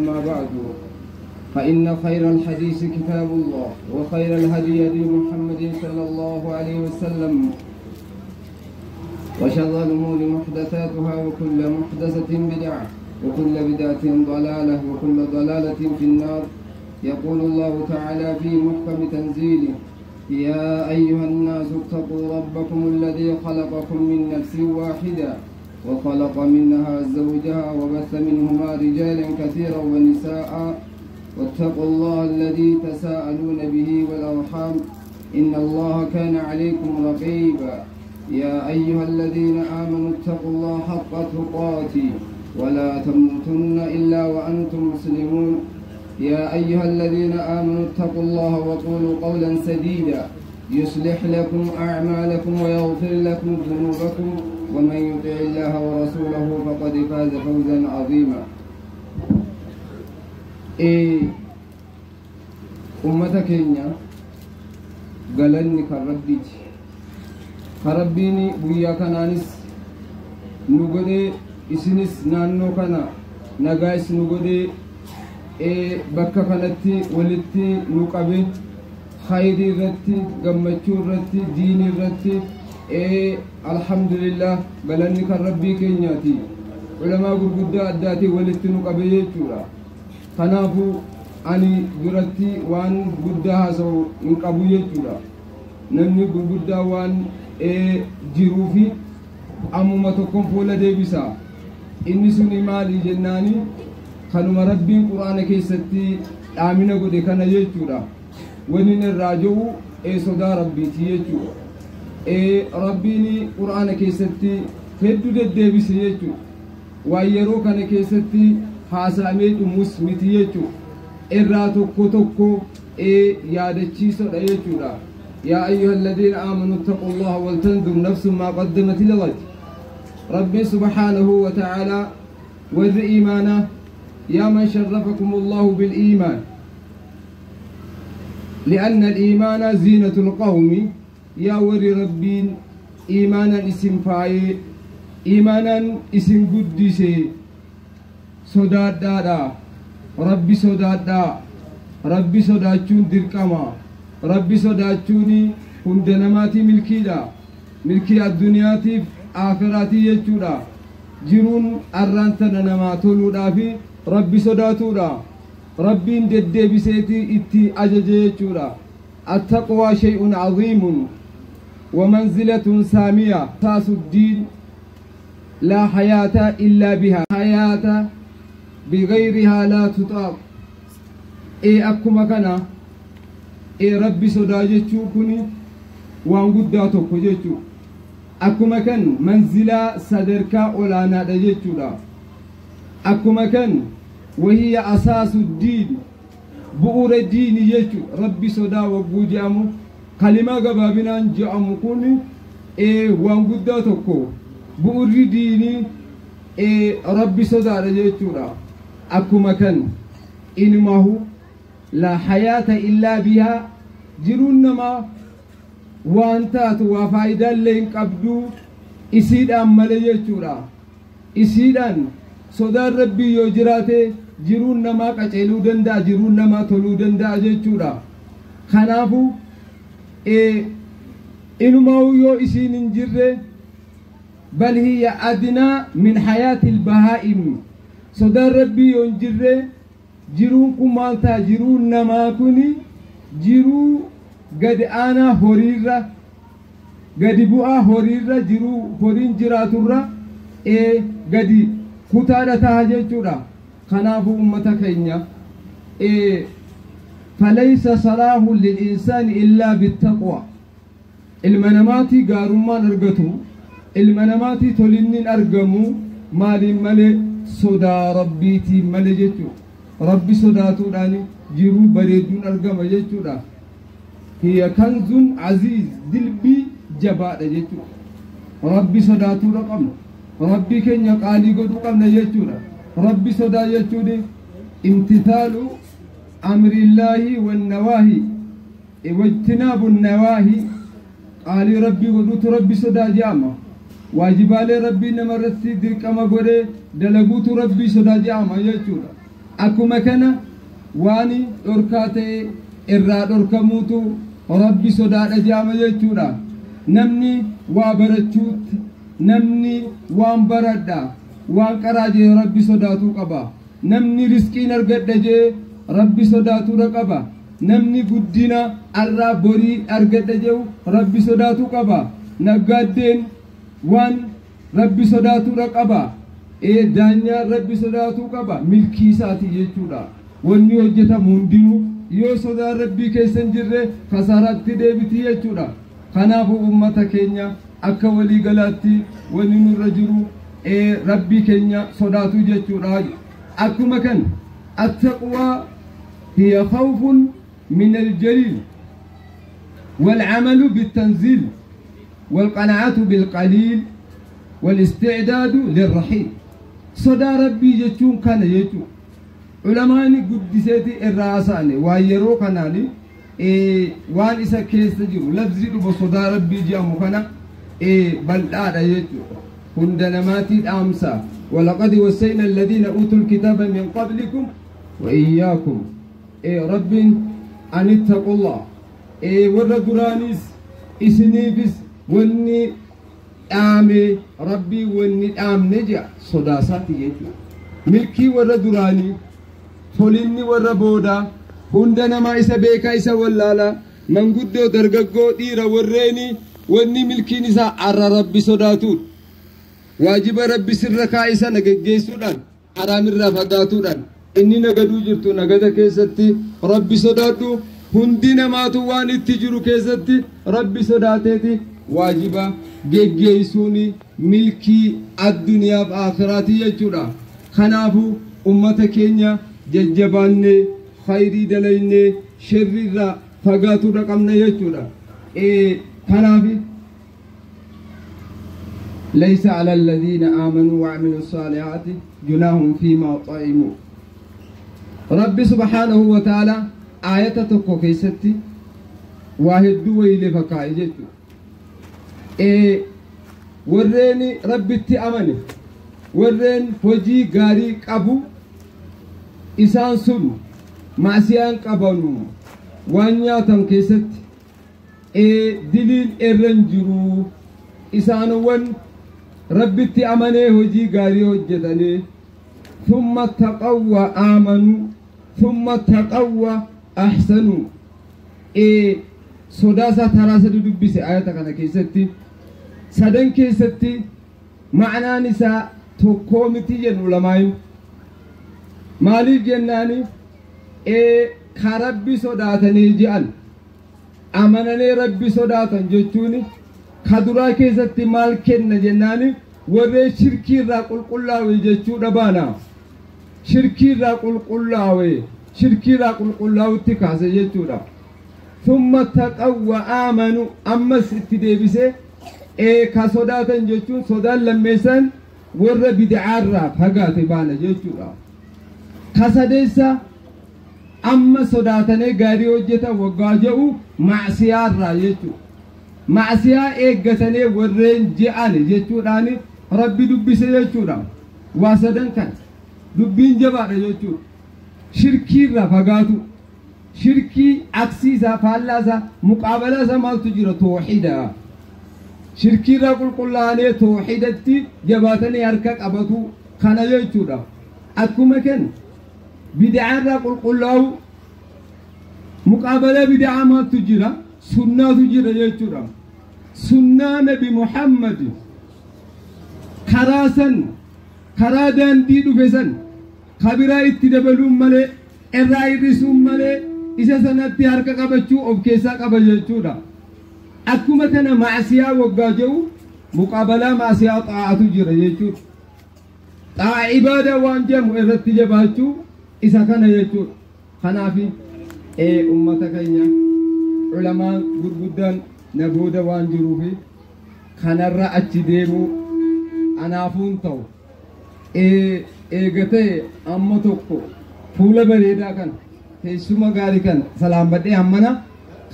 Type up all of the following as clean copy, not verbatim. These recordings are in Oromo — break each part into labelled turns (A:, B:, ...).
A: أما بعد، فإن خير الحديث كتاب الله، وخير الهدي هدي محمد صلى الله عليه وسلم، وشر الأمور محدثاتها، وكل محدثة بدعة، وكل بدعة ضلالة، وكل ضلالة في النار. يقول الله تعالى في محكم تنزيله: يا أيها الناس اتقوا ربكم الذي خلقكم من نفس واحدة وخلق منها زوجها وبث منهما رجالا كثيرا ونساء، واتقوا الله الذي تساءلون به والأرحام إن الله كان عليكم رقيبا. يا أيها الذين آمنوا اتقوا الله حق تقاته ولا تموتن إلا وأنتم مسلمون. يا أيها الذين آمنوا اتقوا الله وقولوا قولا سديدا يصلح لكم أعمالكم ويغفر لكم ذنوبكم، ومن يطع الله ورسوله فقد فاز فوزا عظيما. Ummata keenya, galanni kan Rabbiiti, kan Rabbiin guyyaa kanaanis nu godhee, isinis naannoo kana nagaas nu godhee, bakka kanatti walitti nu qabe, khayrii irratti, gammachuu irratti, diinii irratti. Alhamdulillah, galanni kan Rabbii keenyaati, ulamaa gurguddaa addaatiin walitti nu qabe jechuudha. Kanaafuu ani duratti waan guddaa haasa'u hin qabu jechuudha. Namni gurguddaa waan jiruufi ammuma tokkon fuula deebisa. Inni suni maali jennaani, kanuma Rabbiin Quraana keessatti dhaamina godhe kana jechuudha. Wani irraa jiru sodaa Rabbiiti jechuudha. Rabbiin Quraana keessatti hedduu deddeebise jechuudha. Waan yeroo kana keessatti haasa'amee dhumus miti jechuudha. Irraa tokko tokko yaadachiisodha jechuudha. يا أيها الذين آمنوا اتقوا الله ولتنظر نفس ما قدمت لغد. ربي سبحانه وتعالى ور إيمانه: يا من شرفكم الله بالإيمان، لأن الإيمان زينة القوم. يا ور ربين إيمانا اسم فاي، إيمانا اسم قدسي، sodaadhaadha. Rabbi sodaadhaa. Rabbi sodaachuun dirqama. Rabbi sodaachuun hunda namaatii milkiidha, milkii addunyaatiif aakhiraatii jechuudha. Jiruun arraan tana namaa toluudhaafi Rabbi sodaatuudha. Rabbiin deddeebiseetii itti ajaje jechuudha. التقوى شيء عظيم ومنزلة سامية، أساس الدين، لا حياة إلا بها، حياة بغيرها لا تطاق. Akkuma kana Rabbi sodaa jechuu kun waan guddaa tokko jechuu. Akkuma kan manzilaa sadarkaa olaanaadha jechuudha. Akkuma kan وهي أساس الدين, bu'uura diini jechuu. Rabbi sodaa wagguu jedhamu, kalimaa gabaabinaan jedhamu kun waan guddaa tokko. Bu'uurri diinii Rabbi sodaadha jechuudha. Akkuma kan inumahu لا حياة إلا بها, jiruun namaa waan taatu waa faayidaallee hin qabdu isiidhaan malee jechuudha. Isiidhaan sodaan Rabbii yoo jiraate, jiruun namaa qaceeluu danda'a, jiruun namaa toluu danda'a jechuudha. Kanaafu inumaa yoo isiin hin jirre, بل هي أدنى من حياة البهائم. Sodaan Rabbii yoo hin jirre, jiruun kun maal ta'a? Jiruun namaa kuni jiruu gadi aanaa horiirra, gadi bu'aa horiirra, jiruu horiin jiraaturra gadi kutaadha ta'a jechuudha. Kanaafuu ummata keenya, فليس صلاح للإنسان إلا بالتقوى. Ilma namaatii gaarummaan argatu, ilma namaatii tolinniin argamu maaliin malee? Sodaa Rabbiitiin malee jechuudha. Rabbi sodaatuudhaan jiruu bareedduun argama jechuudha. هي كنز عزيز, dilbii jabaadha jechuudha. Rabbi sodaatuudha qabna. Rabbi keenya qaalii godhuu qabna jechuudha. Rabbi sodaa jechuun امتثال أمر الله والنواهي واجتناب النواهي. Qaalii Rabbii godhuutu Rabbi sodaa jedhama. Waajibaalee Rabbii namarratti dirqama godhee dalaguutu Rabbii sodaa jedhama jechuudha. Akkuma kana waan dhorkaa ta'e irraa dhorkamuutu rabbi sodaadha jaama jechuudha. Namni waa barachuutti, namni waan baradha waan qaraa jee rabbi sodaatuu qaba. Namni riskiin argadha jee rabbi sodaatuudha qaba. Namni guddina arraa borii argadha jee rabbi sodaatuu qaba. Naggaaddeen waan rabbi sodaatuudha qaba. Daanyaan rabbi sodaatuu qaba. Milkii isaati jechuudha. Wanni hojjetamu hundinuu yoo sodaan rabbii keessa hin jirre kasaaraatti deebiti jechuudha. Kanaafuu uummata keenya akka walii galaatti wanni nurra jiru rabbii keenya sodaatu jechuudha. Akkuma kan attaqwaa hiya khawfun min aljaliil والعمل بالتنزيل والقناعة بالقليل والاستعداد للرحيل. صدى ربي جتون كان يجو علماني قدسيتي الراساني وايرو كاناني وان إسا كيس تجيرو لفظي ربو صدى ربي جامو كان بل لا يجو هندنماتي الأمسا. ولقد وسينا الذين أوتوا الكتاب من قبلكم وإياكم رب أن اتقوا الله. ورا درانيس إسنيفس وني آمي ربي وني آم نجا صداساتي يجو ملكي ورا دراني فوليني ورا بودا هندنا ما إسا بيكا إسا ولالا من قدو درققو ديرا وريني وني ملكي نسا عرى ربي صداتور واجب ربي سركا إسا نقجيسودان حرام الرفقاتودان إني نقدو جرتو نقدا كيستي ربي صداتو هندنا ما توان التجرو كيستي ربي صداتي واجبا geggeessuun milkii addunyaaf aakhiraatii jechuudha. Kanaafuu ummata keenya jajjabaannee khayrii dalaynee sharriirraa fagaatuudha qabna jechuudha. Kanaaf ليس على الذين آمنوا وعملوا الصالحات جناح فيما طعموا. ربي سبحانه وتعالى آية tokko keessatti waa hedduu wayilee fakkaa'e jechuudha. Warreen rabbitti amane warreen hojii gaarii qabu isaan sun maasiyaan qabanu waan nyaatan keessatti diliin irra hin jiru. Isaanowwan rabbitti amanee hojii gaarii hojjetanii thumma taqawwa aamanu thumma taqawwa ahsanu. Sodaa isaa taraa sadi dubbise ayata kana keessatti. Sadan keessatti ma'anaan isaa tokkoo miti jennu lamaayin. Maaliif jennaani ka rabbi sodaatanii je'an amananii rabbi sodaatan jechuun ka duraa keessatti maal kenna jennaani warreen shirkii irraa qulqullaa'e jechuudha baana. Shirkii irraa qulqullaa'e shirkii irraa qulqullaa'utti kaase jechuudha. ثم تقوى آمنوا أمس اتدابسه كصداتا جتون صدان لميسان ور بدعارا فقات بانا جتون كصديسا أما صداتني غاري وجتا وقاجئو معصيارا جتون معصيا إيقتني ورين جعاني جتون آني ربي دبسه جتون واسدن كان دبين جبار جتون شركي فقاتو شركي عكسيسا فالاسا مقابلاسا مالتو جرا توحيدا شركي را قل قلاني توحيدتي جباتني هركك أبتو خانا يجورا أكما كان بدعان را قل قلاو مقابلة بدعا مالتو جرا سنة تجرا يجورا سنة نبي محمد كراسا كرادان ديدو فيسن خبرا اتدبلون مالي الرأي رسوم مالي isa sanatti harka qabachuu of keessaa qaba jechuudha. Akkuma kana maasiyaa waggaa jedhu muqaabalaa maasiyaa xaa'atu jira jechuudha. Xaa'a ibaadaa waan jedhamu irratti jabaachuu isa kana jechuudha. Kanaaf uummata keenya ulamaan gurguddaan na booda waan jiruufi kanarra achi deemuu anaafuun ta'u eegatee amma tokko fuula bareedaa kana teessuma gaarii kana salaambadhee hammana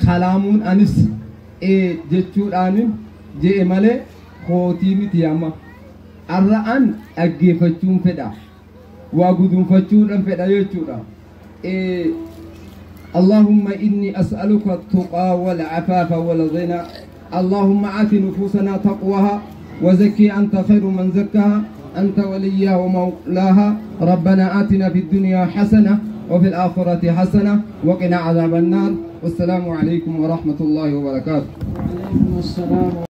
A: kalaamuun anis jechuudhaanin je'e malee kootii miti amma arra'an dhaggeeffachuun fedha. Waa guduunfachuudhaan fedha jechuudha. اللهم إني أسألك التقى والعفاف والغنى. اللهم آت نفوسنا تقواها وزكي أنت خير من زكاها، أنت وليها ومولاها. ربنا آتنا في الدنيا حسنة وفي الآخرة حسنة وقنا عذاب النار. والسلام عليكم ورحمة الله وبركاته.
B: وعليكم السلام.